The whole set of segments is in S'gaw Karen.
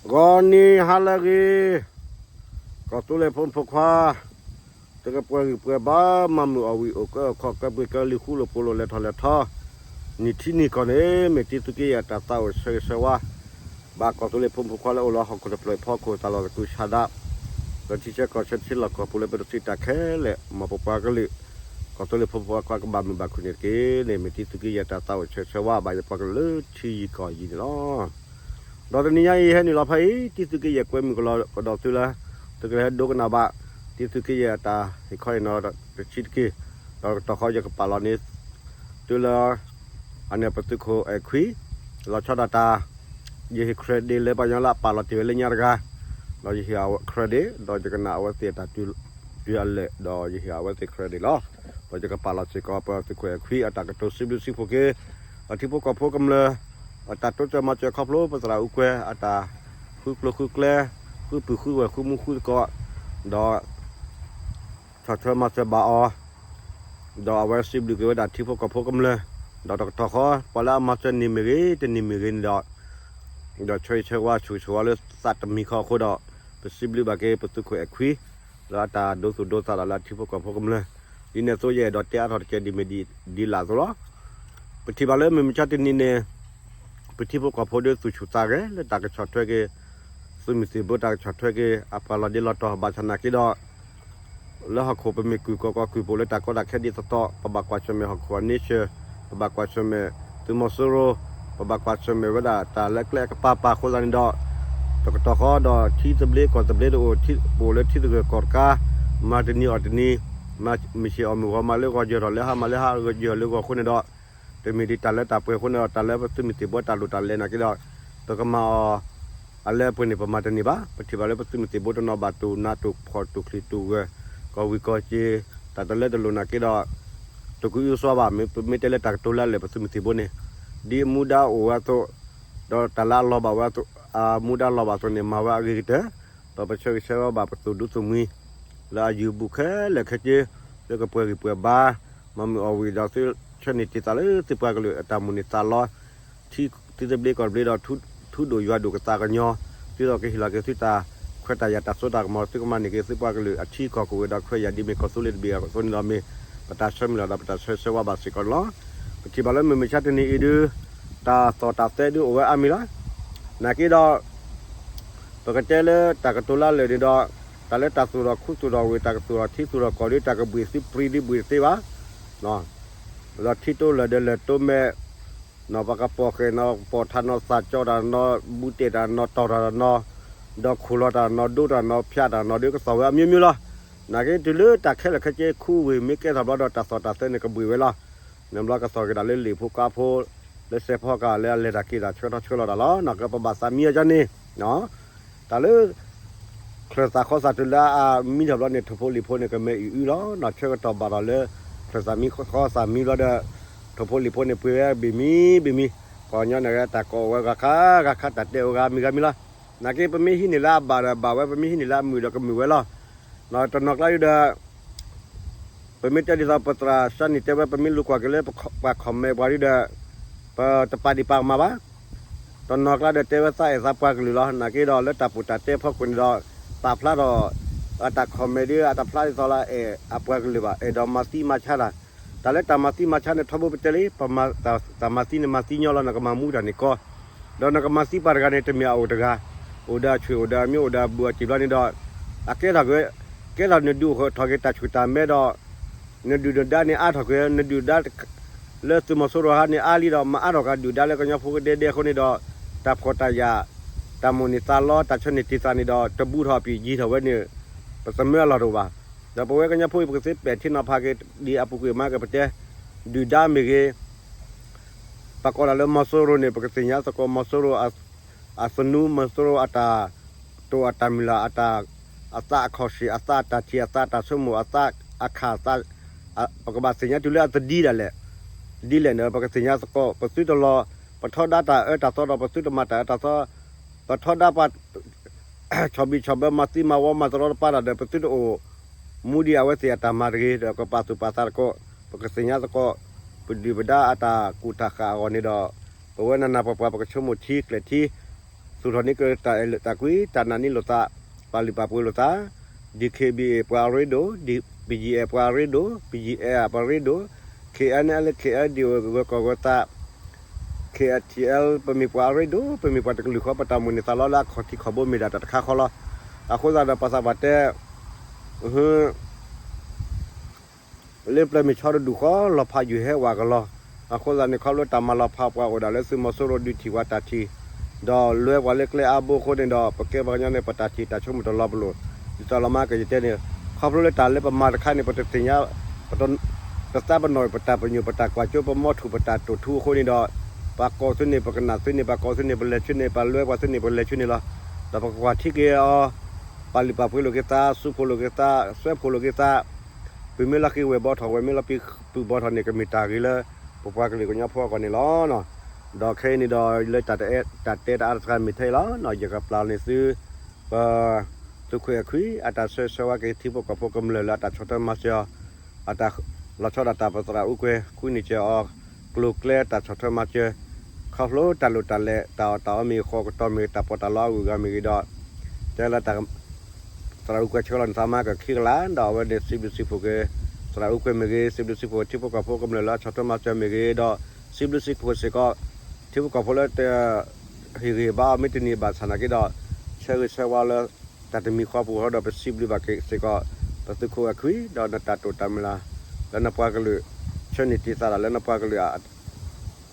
ဂီၤနံၤဟါလၢအဂ့ၤ, ကီၢ်သူလ့ၤဖိမုၣ်ဖိခွါ, သုကပှဲၤဂံၢ်ပှဲၤဘါ မၤမုာ်အီၣ်ဝံၣ် အိၣ်ကၢအိၣ်ခီၣ် ကၢပှ့ၤကၢလံၤ ဃူလိာ်ဖိးလိာ် လဲၤထီၣ်လဲၤထီ, နံၣ်ထံနံၣ်ကီၢ်န့ၣ် မ့ၢ်တံၤသုးက့ယဲၢ်တၢ်သးအိၣ်ဆၢဂ့ၤဆၢဝါ ဘၣ်ကီၢ်သူလ့ၤဖိမုၣ်ဖိခွါလၢအိၣ်လၢဟီၣ်ခိၣ်တဖျၢၣ်ဖီခိၣ် တၢ်လီၢ်သကုၤဆးဒး, ဒီးထံဆၢကီၢ်ဆၢထံလီၢ်ကီၢ်ပူၤလၢပတဆံးတၢ်ခဲလၢာ် မ်ပပှၤကလုာ် ကီၢ်သူလ့ၤဖိမုၣ်ဖိခွါကဘၣ်မုာ်ဘၣ်ခုၣ်န့ၣ်တက့ၢ်န့ၣ် မ့ၢ်တံၤသုးက့ယဲၢ်တၢ်သးအိၣ်ဆၢဂ့ၤဆၢဝါ ဘၣ်ယပှၤကလုာ်လၢထံယံၤကီၢ်ယံၤန့ၣ်လီၤ. ဒီးတနံၤညါအံၤဟဲနုာ်လီၤဖဲအံၤ တံၤသုးက့ယဲၢ်ကွဲမုာ်ကလီၤကဒီးသုလၢ သုကဟဲဒိကနၣ်ဘၣ် တံၤသုးက့ယဲၢ်အတၢ်ဟ့ၣ်ခီဟ့ၣ်နီၤတဆံးတက့ၢ်, ဒီးတကတီၢ်ဃီယကပာ်လီၤန့ၢ်သုလၢ အန့ၣ်ပသုးခိၣ်အဲၣ်ခွံ လီၤဆီဒၣ်တၢ် ယဟ့ၣ် credit လၢပှၤကညီလၢအပာ်လီၤတ့ၢ်ဝဲလၢညါတဂၤ, ဒီးယဟ့ၣ်အဝဲ credit ဒီးယကနၣ်အဝဲသ့ၣ်အတၢ်တုၤအလၢာ် ဒီးယဟ့ၣ်အဝဲသ့ၣ် credit လီၤ. ဒီးယကပာ်လီၤစ့ၢ်ကီးပသုးခိၣ်အဲၣ်ခွံအတၢ်ကတိၤစံးဘျုးစံးဖှိၣ်က့ၤ ဒီးထံဖိကီၢ်ဖိကမျၢၢ် အတၢ်တိစၢၤမၤစၢၤခီဖျိ ပသရၣ်အူကွဲအတၢ်ဃုကျိၤဃုကျဲ ဃုပုၢ်ဃုဝဲၢ်ဃုမူဃုသကိး ဒီး ဆီၣ်ထွဲမၤစၢၤဘၣ်အီၤ, ဒီးအဝဲစံးဘျုးက့ၤဝဲဒၣ်ထံဖိကီၢ်ဖိကမျၢၢ်, ဒီးတကတီၢ်ဃီ ပှၤလၢအမၤစၢၤန့ၢ်မ့ၢ်ဂ့ၤ တန့ၢ်မ့ၢ်ဂ့ၤန့ၣ်ဒီး ဒီးဆၢဂ့ၤဆၢဝါဆိၣ်ဂ့ၤဆိၣ်ဝါလၢသးတမံၤဃီအဃိဒီး ပစံးဘျုးဘၣ်က့ၤပသုးခိၣ်အဲၣ်ခွံ လၢအတၢ်ဒိသူၣ်ဒိသးဒီးလၢအထံဖိကီၢ်ဖိကမျၢၢ်, ဒ်န့ၣ်အသိးယအဲၣ်ဒိးတဲအါထီၣ်တကဲဒ်မ့ၢ်ဒ်လၢ်အသိးလီၤ. ပထံၣ်ဘၣ်လၢမုၢ်မဆါတနံၤန့ၣ် ပထံဖိကီၢ်ဖိဒုးသူၣ်ဆူၣ်သးဂဲၤလၢတၢ်ကဆီၣ်ထွဲက့ၤ သုးမုၢ်သံၣ်ဘိတၢ်ကဆီၣ်ထွဲက့ၤ အပှၤလီၤဒ့လီၤတီၤ ဘၣ်ဆၣ်နာ်က့ဒီး လၢဟီၣ်ခိၣ်ပမ့ၢ်ကုၢ်ကီၢ်ကီၢ်ကုၢ်ပူၤလၢတၢ်ကီတၢ်ခဲဒ်သိးသိး ပဘၣ်ကွၢ်ဆၢၣ်မဲာ်ဟီၣ်ခိၣ်အ nature, ပဘၣ်ကွၢ်ဆၢၣ်မဲာ်သုးမီၤစိရိၤ, ပဘၣ်ကွၢ်ဆၢၣ်မဲာ်ဝဲဒၣ်တၢ်လၢကျဲအကပၤပၤအဃိသတးန့ၣ်ဒီး တကတီၢ်ဃီဒီးထံသဘျ့ကီၢ်သဘျ့တအိၣ် ပအိၣ်လၢထံသဂၢၢ်ကီၢ်တကါ, မၤတနံၤအီၣ်တနံၤ, မၤမုၢ်ဆ့ၣ်အီၣ်မုၢ်ဂီၤ မၤလၢဂီၤယၢၤထီၣ်လၢဟါ မၤလၢဟါယၢၤလၢဂီၤအဃိန့ၣ်ဒီး တမ့ၢ်ဒ်တၢ်လၢတၢ်ပှဲၤအဃိန့ၣ်ဒီး တၢ်လၢပသုးမုၢ်သံၣ်ဘိတၢ်လိၣ်တၢ်လဲၤနာ်က့ဒီး ပကမၤအီၤ အလၢအပှဲၤန့ၣ် ပမၤတန့ၢ်ဘၣ်. ပထံၣ်ဘၣ်လၢပသုးမုၢ်သံၣ်ဘိတနီၤဘၣ်တိၢ်နးတိၢ်ဖှီၣ်တိၢ်ချံးတိၢ်ဂၢၢ် ကီၢ်ဝံၤကီၢ်စ့ၤ တၢ်တလၢတလိၣ်နာ်က့ဒီး တကအုကစွါဘၣ် မ့ၢ်ပမ့ၢ်တဲလၢတၢ်ကတိၤလၢအလၢာ်ပသုးမုၢ်သံၣ်ဘိန့ၣ် ဒ်အမူဒါအိၣ်ဝဲအသိး ဒီးတၢ်လၢအလီၤဘၣ်ဝဲအသိး အမူဒါလီၤဘၣ်အသိးန့ၣ် မၤဝဲအဂ့ၤကတၢၢ် ဒီးပဆၢဂ့ၤဆၢဝါဘၣ်ပသုးဒူသုးမုၢ် လၢအယုၢ်ဘူးခဲလၢာ်ခဲဆ့ လၢကပှဲၤဂံၢ်ပှဲၤဘါ မၤမုာ်အီၣ်ဝံၣ်ဒီးသုဆၢန့ၢ်တံၢ်သးလၢသုပှၤကလုာ်အတၢ်မိၣ်န့ၢ်သးလီ ထံသဘျ့ကီၢ်သဘျ့ဒီး ထူဒိၣ်ယွၤဒိၣ်ကသးကညီၤ ဒ်သိးကဟ့ၣ်လီၤက့ၤသုတၢ်ခွဲးတၢ်ယာ်တၢ်စိတၢ်ကမီၤ သုကမၤန့ၢ်က့ၤသုပှၤကလုာ်အထံကီၢ်ကအိၣ်ဝဲဒီးခွဲးယာ်ဒ်မ့ၢ်ကီၢ်သူလ့ၤတဘ့ၣ်အသိးန့ၣ်ဒီးမ့ၢ် ပတၢ်ဆၢမုၢ်လၢ်ဒီးပတၢ်ဆၢဂ့ၤဆၢဝါဘၣ်စ့ၢ်ကီးန့ၣ်လီၤ. ပထံၣ်ဘၣ်လၢမုၢ်မဆါတနံၤအံၤဒု တၢ်သီၣ်တၢ်သဲဒုအိၣ်ဝဲအါမံၤလီၤ. နာ်က့ဒီး ပကတဲလၢတၢ်ကတိၤလၢအလၢာ်န့ၣ်ဒီး တၢ်လၢတၢ်သူၣ်ထီၣ်ခူသူၣ်ထီၣ်ဝ့ၢ် တၢ်ကသူၣ်ထီၣ်ထံသူၣ်ထီၣ်ကီၢ်ဒု တၢ်ကဘှံးသုပြံဒုဘှံးတသ့ဘၣ် ဒီးထံတိလၢာ်ဒီးလၢာ်တိမဲာ် ပကပိာ်ဃဲၣ်နီၤ ပပိာ်ထးနီၤ သးကၠီတၢ်နီၤ ဘူးတဲာ်တၢ်နီၤ တီၢ်တၢ်နီၤ ဒီးခိၣ်လီၤတၢ်နီၤ ဒိတၢ်နီၤ ဖၠးတၢ်နီၤ ဒုကသီၣ်ဝဲအမျိုးမျိုးလီၤ. နာ်က့တုၤလၢတၢ်ခဲလၢာ်ခဲဆ့ခူဝ့ၢ်မ့ၢ်ကဲထီၣ်ဘျီဒီး တၢ်သီၣ်တၢ်သဲန့ၣ်ကဘှံးဝဲလီၤ. န့ၣ်ဘျီကသီၣ်က့ၤတၢ်လၢလံာ်ဖိကါဖိ လၢစဲးဖီကၤလၢအလဲၤတၢ်က့ၤတၢ်ဆှၢထီၣ်ဆှၢလီၤတၢ်လီၤ. နာ်က့ပဘၣ်သးမံအီၤဒ်န့ၣ် တၢ်လၢ ချၢၣ်သးဃီသးတုၤလၢအမံထီၣ်ဘျီန့ၣ် ထိၣ်ဖိလံၣ်ဖိန့ၣ် ကမဲအံၤအုလီၤ. နီၢ်ဆၢကတီၢ်ဘၣ်ထီၣ်လၢ ချၢၣ်သးမံဃီသးမံဘျီဒီး ထိၣ်ဖိလံၣ်ဖိန့ၣ် ပှ့ၤဝဲဘ့ၣ်မံဘ့ၣ်မံ. ပှၤကညီန့ၣ် တၢ်ကိးဝဲဂၤခါဂၤခါ တၢ်တဲအိၣ်ဂၤမံၤဂၤမံၤလီၤ. နာ်က့ပမ့ၢ်ဟံးန့ၢ်လၢအဘၣ်ဒီးဘၣ်ဝဲ ပမ့ၢ်ဟံးန့ၢ်လၢအမုာ်ဒီးကမုာ်ဝဲလီၤ. တနီၤကျါဒုဒီး ပမ့ၢ်တဲဒ်သိး ပသရၣ်စၢ်နံၣ်တဲဝဲ ပမ့ၢ်လူၤကွၢ်က့ၤလၢ ပှၤ comment ပှၤဒုဒီး ပတပာ်ဒံးပာ်ကမၣ်ဘၣ်. တနီၤကျါဒီးတဲဝဲသးအဲၣ်သးပှၤကလုာ်လီၤ. နာ်က့ဒီးလၢတၢ်ပူၤတၢ်တဲဖီခိၣ်န့ၣ်ဒီး ပာ်ဖျါထီၣ် အတၢ် comment ဒု အတဖျါဒ်သိးလၢအဲၣ်အပှၤကလုာ်ဘၣ် အဲၣ်ဒိးမၤသံမၤဆါတၢ်. တၢ်လၢတၢ်မၤသံမၤဆါန့ၣ် ထီဘိပတဲလံ တၢ်မၤသံန့ၣ်မၤသံညီလီၤ နကမၤမူတၢ်န့ၣ်ကီ ဒီးနကမၤသံပှၤတဂၤန့ၣ် တမ့ၢ်အအိၣ်တဂၤ အိၣ်ဒီးအဆွေအိၣ်ဒီးအမျိုးအိၣ်ဒီးအဘူးအတံၢ်ဘျီန့ၣ်ဒီး အကဲထီၣ်က့ၤ ကဲထီၣ်နဒုးအိၣ်ထီၣ်က့ၤတၢ်ဆူၣ်တၢ်မဲဒီး နဒုၣ်နဒါန့ၣ်အါထီၣ်က့ၤ နဒုၣ်ဒါ လၢသုးမီၤစိရိၤဟါန့ၣ်အါလံဒီး မၤအါထီၣ်က့ၤဒုၣ်ဒါလၢကညီဖိကဒဲဒဲအဃိန့ၣ်ဒီး တၢ်ဖှီၣ်တၢ်ယာ် တၢ်မိၣ်န့ၢ်သးလီ တၢ်ဆၢန့ၢ်တံၢ်သးန့ၣ်ဒီး တဘူးထီၣ်အပံာ်ယံၤထီၣ်ဝဲန့ၣ် ပသမၢအလီၢ်တအိၣ်ဘၣ်. ဒီးပဝဲကညီဖိအံၤ ပကသ့ပဲာ်ထံနီၤဖးက့ၤ ဒ်အပူၤကွံာ်မးကပတဲ ဒုၣ်ဒါမ့ၢ်ဂ့ၤ ပကိးတၢ်လၢမီၤစိရိၤန့ၣ် ပကသ့ၣ်ညါသကိးမီၤစိရိၤ အသနူ မီၤစိရိၤအတၢ်တိာ်အတၢ်မုၢ်လၢ် အတၢ် အသးအခီၣ်ဆံၣ် အသးအတၢ်ထံၣ် အသးအတၢ်ဆိကမိၣ် အသးအခၣ်အသး ပကဘၣ်သ့ၣ်ညါတုၤလၢအသဒံဒၣ်လဲာ် ဒ်လဲၣ်န့ၣ် ပကသ့ၣ်ညါသကိး ပသုတလီၤ ပထီဒါတၢ်အၢတၢ်သီဒီး ပသုတမၤတၢ်အၢတၢ်သီ ပထီဒါပှၤ ဆီၣ်ဘံၣ်ဆီၣ်ဘၢ မၤသံမၤဝီ မၤတရီတပါတၢ်ဒီး ပသုတအိၣ် မူဒံးအဝဲသ့ၣ်အတၢ်မၤတဂ့ၤ ဒီးကပာ်သူၣ်ပာ်သးသကိး ပကသ့ၣ်ညါသကိး ပဒုၣ်ပဒါအတၢ်ကူၣ်တၢ်ဃာ်အဂီၢ်န့ၣ်ဒီး ပဝဲနးနးပှၤပှၤ ပကဆိကမိၣ်ထံကျဲၤထံ သူၣ်ထီၣ်န့ၢ်က့ၤတၢ်အဲၣ်တၢ်ကွံ တၢ်နာ်န့ၢ်လိာ်သး ပာ်လုၢ်ပာ်ပှ့ၤလိာ်သး DKBA ပှၤအရ့ဒိၣ် BGF ပှၤအရ့ဒိၣ် BGF ပှၤအရ့ဒိၣ် KNLA KNDO ဂၢၤကီၢ်ဂၢၤသး KNTL ပမ့ၢ်ပှၤအရ့ဒိၣ် ပမ့ၢ်ပှၤတကလုာ်ဃီ ပတၢ်မိၣ်န့ၢ်သးလီလၢအခီၣ်ထံးခီၣ်ဘိမ့ၢ်ဒၣ်တၢ်တခါဃီလီၤ. အဃိသတးဒီးပှၤသးပှၢ်တဲ လၢပျၢၤမ့ၢ်ဆီတဒူၣ်ဃီ လီၤဖးယုၢ်ဟဲဝးကလီၤ. အဃိသတးန့ၣ် ခီဖျိတၢ်မၤလီၤဖးပှၤအိၣ်ဒၣ်လၢသုးမီၤစိရိၤဒုးထံၣ်ပှၤတၢ်ထံၣ် ဒီးလွဲပှၤလၢကျဲအါဘိအဃိန့ၣ်ဒီး ပကဲပှၤကညီန့ၣ် ပတၢ်ထံၣ်တၢ်ဆိကမိၣ်တလီၤပလိာ် ဒ်သိးလီၤမၢ်ကယတဲန့ၣ် ခီဖျိလၢတၢ်လၢပမၤတခါန့ၣ် ပတသ့ၣ်ညါ ပတသးပနီၣ် ပတၢ်ပညိၣ် ပတၢ်ကွၢ်စိ ပမီထူၣ် ပတၢ်တိာ်ထူအဃိန့ၣ်ဒီး ပှၤကိးသုန့ၣ် ပကနၣ်သုန့ၣ် ပှၤကိးသုန့ၣ် ပလဲၤဆူန့ၣ် ပှၤလွဲပှၤသုန့ၣ် ပလဲၤဆူန့ၣ်လီၤ. ဒီးပကကွၢ်ထံက့ၤအီၤ ပာ်လုၢ်ပာ်ပှ့ၤလိာ်က့ၤသး စူးဖှိၣ်လိာ်က့ၤသး စွဲဖှိၣ်လိာ်က့ၤသး ပုၢ်မ့ၢ်လီၤဃံၤဝဲၢ်ဘီထီၣ် ဝဲၢ်မ့ၢ်လီၤဃံၤပုၢ်ဘီထီၣ်န့ၣ် ကမ့ၢ်တၢ်ဂ့ၤလၢ ပပှၤကလုာ်ကညီဖိအဂီၢ်န့ၣ်လီၤ. ဒီးခဲအံၤန့ၣ်ဒီး လၢတၢ်တဲတၢ်အါတခါမ့ၢ်ထဲအံၤလီၤ. ယကပျၢ်န့ၢ်သု ပ သုးခိၣ်အဲၣ်ခွံ အတၢ်ဆၢဂ့ၤဆၢဝါက့ၤ ထံဖိကီၢ်ဖိကမျၢၢ်လၢအတၢ်ဆီၣ်ထွဲမၤစၢၤအီၤ အတၢ်လီၤဆီဒၣ်တၢ်ပသရၣ်အူကွဲၤ ကွံန့ၢ်စၢၤအီၤ ကျိၤကျဲတၢ်ဆီၣ်ထွဲမၤစၢၤ ခီဖျိတၢ်လိၣ်တၢ်လဲၤ တၢ်အီၣ်တၢ်အီမ့ၢ်ဂ့ၤ ဃီကတီၢ်မ့ၢ်ဂ့ၤ တၢ်ပီးတၢ်လီအဂုၤအဂၤမ့ၢ်ဂ့ၤဒီး တဲလၢတၢ် သရၣ်အူကွဲၤဆၢလီၤန့ၣ် သးမၤကခံကလး ဒီးအဝဲန့ၣ်စံးဘျုးစံးဖှိၣ်က့ၤ သရၣ်အူကွဲၤမ့ၢ်ဂ့ၤ စံးဘျုးစံးဖှိၣ်ထံဖိကီၢ်ဖိကမျၢၢ်လၢအဆီၣ်ထွဲမၤစၢၤမ့ၢ်ဂ့ၤဒီး စံးဘျုးစံးဖှိၣ်စ့ၢ်ကီး ထံဖိကီၢ်ဖိလၢတ ဟ့ၣ်ဂံၢ်ဟ့ၣ်ဘါအီၤမ့ၢ်တန့ၢ်ဘၣ်ဆၣ်နာ်က့ဒီး ဆၢဂ့ၤဆၢဝါလၢ တၢ်တမံၤဃီပူၤဃီဒီး ပစံးဘျုးဘၣ်က့ၤစ့ၢ်ကီး ပသုးခိၣ်အဲၣ်ခွံ ဒီးနတၢ်တိာ်တၢ်မုၢ်လၢ် လၢနပှၤကလုာ် ဆၢန့ၢ်တံၢ်သးဒၣ်လၢနပှၤကလုာ်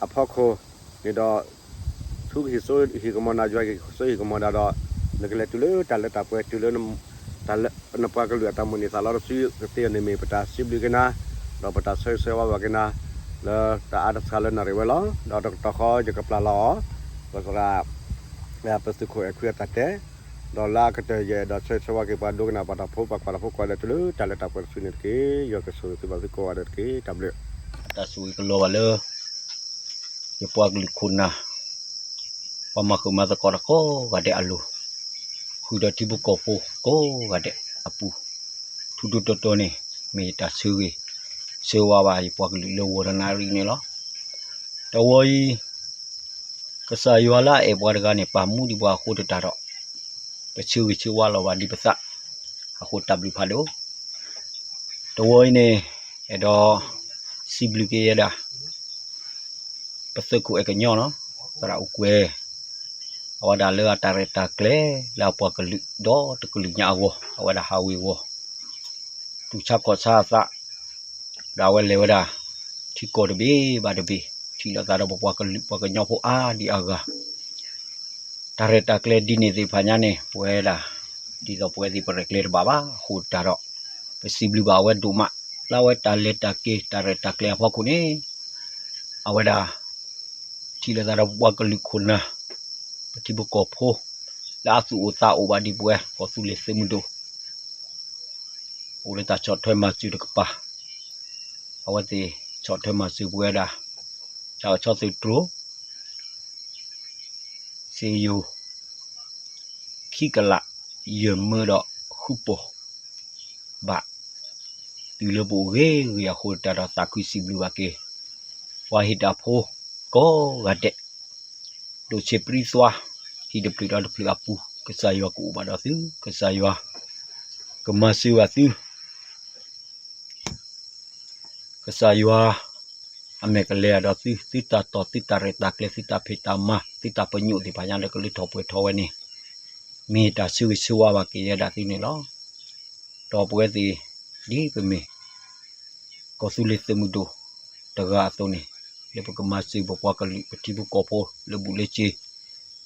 အဖီခိၣ်န့ၣ်ဒီး ထူကဟ့ၣ်စိဟ့ၣ်ကမီၤနၤ ယွၤကဟ့ၣ်စိဟ့ၣ်ကမီၤနၤဒီး နကလဲၤတုၤလၢတၢ်လၢတၢ်ပှဲၤ တုၤလၢ တၢ်လၢနပှၤကလုာ်အတၢ်မိၣ်န့ၢ်သးလီတစုကသ့အီၤန့ၣ်မ့ၢ် ပတၢ်စံးဘျုးက့ၤနၤ ဒီးပတၢ်ဆၢဂ့ၤဆၢဝါဘၣ်က့ၤနၤ လၢတၢ်အါတစှၤလၢနၣ်ရံၣ်ဝဲလီၤ. ဒီးတကတီၢ်ဃီယကပျၢ်လီၤအီၤ ပသရၣ် ပသုးခိၣ်အဲၣ်ခွံအတၢ်တဲ ဒီးလၢအကတၢၢ်ယအဲၣ်ဒိးဆၢဂ့ၤဆၢဝါက့ၤပှၤဒိကနၣ်ပှၤတၢ်ဖိ ပှၤကွၢ်တၢ်ဖိကိးဂၤဒဲး တုၤလၢတၢ်လၢတၢ်ပှဲၤတစုန့ၣ်တက့ၢ်. ယွၤကဆိၣ်ဂ့ၤသုဘၣ်သုကိးဂၤဒဲးတက့ၢ်. တၢ်ဘျုး တၢ်ဆိၣ်ဂ့ၤကလီၤဘၣ်လၢ ယပှၤကလုာ်ခိၣ်နၢ် ပှၤမၤဃုာ်မၤသကိးတၢ်ကိးဂၤဒဲးအလိၤ ဃုာ်ဒီးထံဖိကီၢ်ဖိကိးဂၤဒဲးအပူၤ ထူထူတီတီန့ၣ် မ့ၢ်ယတၢ်ဆၢဂ့ၤ ဆၢဝါဘၣ်ယပှၤကလုာ်လၢဂီၤတနၣ်ရံၣ်န့ၣ်လီၤ. တဝီအံၤ ကစၢ်ယွၤလၢအအဲၣ်ပှၤတဂၤန့ၣ် ပာ်မူဒံးပှၤအဃိသတးဒီး ပဆၢဂ့ၤဆၢဝါလီၤဘၣ်ဒံးပသး အဃိတၢ်ဘျုးဖးဒိၣ် တဝီအံၤန့ၣ် အဲၣ်ဒိး စံးဘျုးက့ၤယဲဒၣ် ပသုးခိၣ်အဲၣ်ကညီလီၤ. သရၣ်အူကွဲၤ အဝဲဒၣ်လၢအတၢ်ရဲၣ်တၢ်ကျဲၤ လၢအပှၤကလုာ်ဒီတကလုာ်ညါအဂီၢ် အဝဲဒၣ်ဟးဝ့ၤဝီၤ တူၢ်ဆါခီၣ်ဆါအသး ဒီးအဝဲလဲၤဝဲဒၣ် ထံကီၢ်တဘ့ၣ်ဘၣ်တဘ့ၣ် ထံၣ်လိာ်သးဒီးပပှၤကလုာ်ပှၤကညီဖိအါဒံအါဂၤ တၢ်ရဲၣ်တၢ်ကျဲၤဒ်န့ၣ်သ့ၣ်တဖၣ်ညါန့ၣ် ပဝဲဒၣ် ဒ်သိးပဝဲသ့ၣ်ပရဲၣ်ကျဲၤတဘၣ်ဘၣ် အဃိသတးဒီး ပစံးဘျုးဘၣ်အဝဲဒိၣ်မး လၢအဝဲတၢ်လဲၤတၢ်က့ၤ တၢ်ရဲၣ်တၢ်ကျဲၤအဖီခိၣ်န့ၣ် အဝဲဒၣ် ထံၣ်လိာ်သးဒီးပပှၤကလုာ်ခိၣ်နၢ် ပထံဖိကီၢ်ဖိ လၢအသူၣ်အိၣ်သးအိၣ်ဘၣ်ဒံးပဝဲ ကီၢ်သူလ့ၤသုးမုၢ်ဒိၣ် အိၣ်လၢတၢ်ဆီၣ်ထွဲမၤစၢၤတကပၤ အဝဲသ့ၣ်ဆီၣ်ထွဲမၤစၢၤပဝဲဒၣ် တၢ်အၢၣ်ဆီသုးတြိၤ စ့ယိၤ ခံကလး ယဲၢ်မၢဒီးဃုပီၢ် ဘၣ် တုၤလၢပအိၣ်ဂ့ၤဂ့ၤအဃိသတးဒီး သးခုစံးဘျုးဘၣ်က့ၤ ပှၤဟ့ၣ်တၢ်ဖိ ကိးဂၤဒဲး ဒိၣ်ဆံးပြံသွါ ဟံၣ်တဖျၢၣ်ဒီးတဖျၢၣ်အပူၤ ကစၢ်ယွၤကအိၣ်ဘၣ်ဒီးသု ကစၢ်ယွၤ ကမၤစၢၤဘၣ်သု ကစၢ်ယွၤ အမဲာ်ကလဲၤဒီးသု သုတၢ်တီၢ် သုတၢ်ရဲၣ်တၢ်ကျဲၤ သုတၢ်ဖံးတၢ်မၤ သုတၢ်ပညိၣ်သ့ၣ်တဖၣ်ညါဒီး ကလၢထီၣ်ပှဲၤထီၣ်ဝဲန့ၣ် မ့ၢ်တၢ်ဆၢဂ့ၤဆၢဝါဘၣ်က့ၤယဲဒၣ်သုန့ၣ်လီၤ. ဒီးပဝဲသ့ၣ် ဒ်ပမ့ၢ် ကီၢ်သူလ့ၤသုးမုၢ်ဒိၣ် တဂၤအသိးန့ၣ် လၢပကမၤစၢၤပပှၤကလုာ် ပထံဖိကီၢ်ဖိ လၢဘူၣ်လၢစ့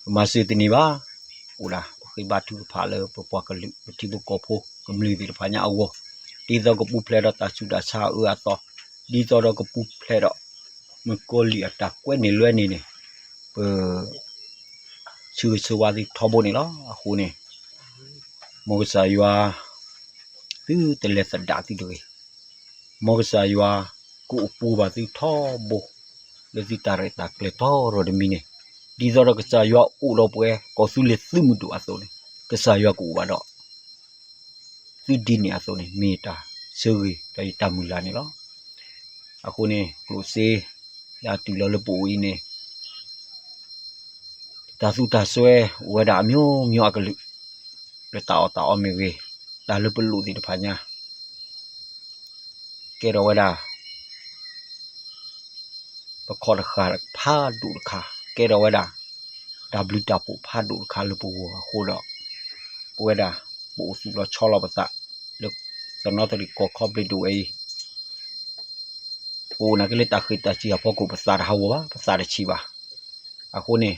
ကမၤစၢၤတန့ၢ်ဘၣ်. အိၣ်ဒၣ် ပဃ့ဘါထုကဖၣ်လၢပပှၤကလုာ် ပထံဖိကီၢ်ဖိ ကမျၢၢ်သ့ၣ်တဖၣ်ညါအဂီၢ် ဒ်သိးကပူၤဖျဲးဒီးတၢ်ဆူးတၢ်ဆါအအၢအသီ ဒ်သိးဒီးကပူၤဖျဲးဒီး မုၣ်ကီၤလံၢ်အတၢ်ကွဲန့ၢ်လွဲန့ၢ်န့ၣ် ပ ဆၢဂ့ၤဆၢဝါသုထီဘိန့ၣ်လီၤ. အဃိန့ၣ် မ်ကစၢ်ယွၤ သုတလဲၤသဒၣ်သုတဂ့ၤ. မ်ကစၢ်ယွၤ ကအိၣ်ပူၤဘၣ်သုထီဘိ လၢသုတၢ်ရဲၣ်တၢ်ကျဲၤထီရီၤတမံၤန့ၣ် ဒ်သိးဒီးကစၢ်ယွၤအိၣ်ဒီးပဝဲ ကီၢ်သူလ့ၤသုးမုၢ်ဒိၣ်အသိးန့ၣ် ကစၢ်ယွၤကအိၣ်ဘၣ်ဒီး သုဒ်န့ၣ်အသိးန့ၣ် မ့ၢ်ယတၢ်ဆၢဂ့ၤဒီးယတၢ်မုၢ်လၢ်န့ၣ်လီၤ. အဃိန့ၣ် ကျိၣ်စ့ လၢအတုၤလီၤလၢပအိၣ်အံၤန့ၣ် တၢ်သူတၢ်စွဲအိၣ်ဝဲဒၣ်အမျိုးမျိုးအကလုာ်, လၢတၢ်အီၣ်တၢ်အီမ့ၢ်ဂ့ၤ, တၢ်လၢပလိၣ်သ့ၣ်တဖၣ်ညါ ကဲထီၣ်ဝဲဒၣ် ပခီၣ်တဃာ်ဖးဒိၣ်တခါ, ကဲထီၣ်ဝဲဒၣ် တၢ်ဘျုးတၢ်ဖှိၣ်ဖးဒိၣ်တခါလၢပဂီၢ်အဃိဒီး ပဝဲဒၣ် ပအိၣ်သူၣ်လီၤဆီလီၤပသး လၢသနီသရံၣ်ကီၢ်ခီဘျ့ဒိၣ်ဝဲအံၤ ပအိၣ်နာ်က့လၢတၢ်ဃ့ၢ်တၢ်စံၣ်အဖီခိၣ် ပသးတဟးဂီၤဘၣ်, ပသးတဆံးဘၣ်. အဃိန့ၣ်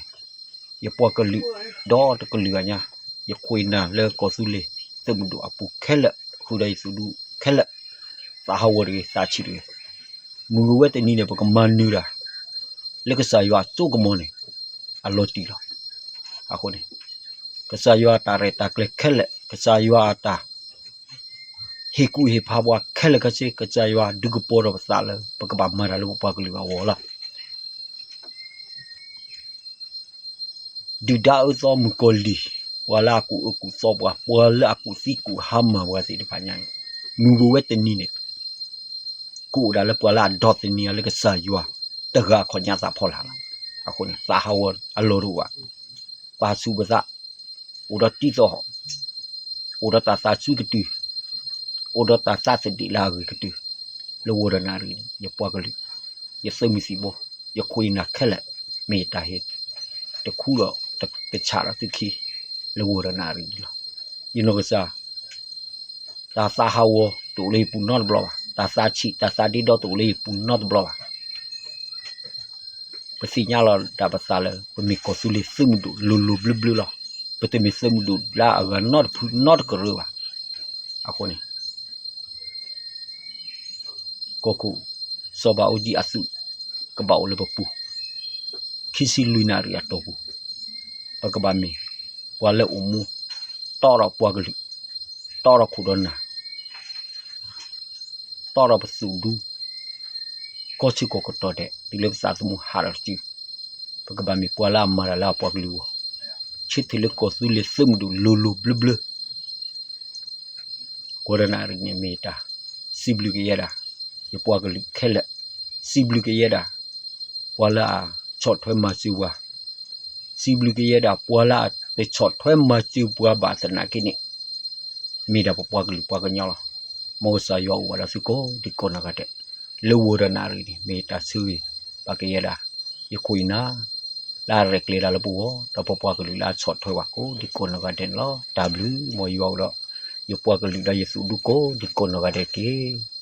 ယပှၤကလုာ်ဒီတကလုာ်အညါ, ယခိၣ်ယနၢ်လၢကီၢ်သူလ့ၤသုးမုၢ်ဒိၣ်အပူၤခဲလၢာ်, ဃုာ်ဒီးယသူၣ်ဒူခဲလၢာ်, သးဟးဂီၤတဂ့ၤ, သးဆံးတဂ့ၤ, မုၢ်ဂၤဝဲတနံၤန့ၣ် ပကမၤနၢၤတၢ် လၢကစၢ်ယွၤအစိကမီၤန့ၣ် အလီၤတံၢ်လီၤ. အဃိန့ၣ် ကစၢ်ယွၤအတၢ်ရဲၣ်တၢ်ကျဲၤခဲလၢာ်, ကစၢ်ယွၤအတၢ် ဟ့ၣ်ကူၣ်ဟ့ၣ်ဖးပှၤခဲလၢာ်ခဲဆ့, ကစၢ်ယွၤဒုးကပီၤထီၣ်ပသးလၢ ပကဘၣ်မၤတၢ်လၢပပှၤကလုာ်အဂီၢ်လီၤ. ဒုၣ်ဒါအၢသီမုၣ်ကီၤလံၢ်, ပှၤလၢအကူၣ်အၢကူၣ်သီပှၤ, ပှၤလၢအကူၣ်သံကူၣ်ဟါမၢ်ပှၤသ့ၣ်တဖၣ်ညါန့ၣ်, မုၢ်ဂၤဝဲတနံၤန့ၣ် ကအိၣ်ဒၣ်လၢပှၤလၢအဒိးသန့ၤအီၤလၢကစၢ်ယွၤတဂၤအခီၣ်ညါသးဖီလာ်လီၤ. အဃိန့ၣ် သးဟးဂီၤအလီၢ်တအိၣ်ဘၣ်, ပာ်ဆူၣ်ပသး, အိၣ်ဒီးတံၤသီၣ်ဟီၣ်, အိၣ်ဒီးတၢ်သးစူၤကတုၢ်, အိၣ်ဒီးတၢ်သးသဒံးလၢအဂ့ၤကတုၢ်, လၢဝီၤဒီးနၣ်ရံၣ်န့ၣ် ယပှၤကလုာ်, ယသုးမုၢ်သံၣ်ဘိ, ယခိၣ်ယနၢ်ခဲလၢာ်, မ့ၢ်ယတၢ်ဟ့ၣ် တခူဒီးတဆးဒီးသုခံ လၢဝီၤဒီးနၣ်ရံၣ်န့ၣ်လီၤ. ယနီၢ်ကစၢ် တၢ်သးဟးဂီၤတအိၣ်လၢယပူၤနီတဘျီဘၣ်, တၢ်သးဆံး တၢ်သးဒ့ဒီတအိၣ်လၢယပူၤနီတဘျီဘၣ်. ပသ့ၣ်ညါလီၤဒၣ်ပသးလၢ ပမ့ၢ်ကီၢ်သူလ့ၤသုးမုၢ်ဒိၣ်လိၤလိၤဘျၢဘျၢလီၤ. ပတမ့ၢ်သုးမုၢ်ဒိၣ်လၢအဂၤနီတဖုနီတကရၢဘၣ်. အဃိန့ၣ် ကီၢ်ခိၣ် စီၤဘးအူကၠံအသုး ကဘၣ်အိၣ်လၢပပူၤ ခံဆံလွံၢ်နၣ်ရံၣ်အတီၢ်ပူၤ, ပကဘၣ်မ့ၢ်ပှၤလၢအိၣ်မူ တီဒီးပှၤကလုာ်, တီဒီးခိၣ်ဒီးနၢ်, တီဒီးပသူၣ်ဒူ, ကီၢ်ဆၢကီၢ်ကတီၢ်ဒဲး တုၤလၢပသးသမူဟးထီၣ်တစု, ပကဘၣ်မ့ၢ်ပှၤလၢအမၤတၢ်လၢအပှၤကလုာ်အဂီၢ်, ဆၢထၢၣ်လၢကီၢ်သူလ့ၤသုးမုၢ်ဒိၣ်လိၤလိၤဘျၢဘျၢ ဝီၤဒီးနၣ်ရံၣ်န့ၣ်မ့ၢ်တၢ် စံးဘျုးကယဲဒၣ် ယပှၤကလုာ်ခဲလၢာ်, စံးဘျုးကယဲဒၣ် ပှၤလၢအဆီၣ်ထွဲမၤစၢၤပှၤ, စံးဘျုးကယဲဒၣ် ပှၤလၢအတဆီၣ်ထွဲမၤစၢၤပှၤဘၣ်သနာ်က့န့ၣ် မ့ၢ်ဒၣ်ပပှၤကလုာ်ပှၤကညီလီၤ. မ်ကစၢ်ယွၤအိၣ်ဝဲဒီးသုကိးဒံကိးနီၢ်ဂၤဒဲး, လၢဝီၤဒီးနၣ်ရံၣ်န့ၣ် မ့ၢ်တၢ်ဆၢဂ့ၤဘၣ်ကယဲဒၣ် ယခိၣ်ယနၢ် လၢအရဲၣ်ကျဲၤတၢ်လၢပဂီၢ် ဒီးပပှၤကလုာ်လၢအဆီၣ်ထွဲဘၣ်ကိးဒံကိးနီၢ်ဂၤဒဲးန့ၣ်လီၤ. တၢ်ဘျုး မ်ယွၤအိၣ်ဒီး ယပှၤကလုာ်ဒီးယသူၣ်ဒူကိးဒံကိးနီၢ်ဂၤဒဲးတက့ၢ်.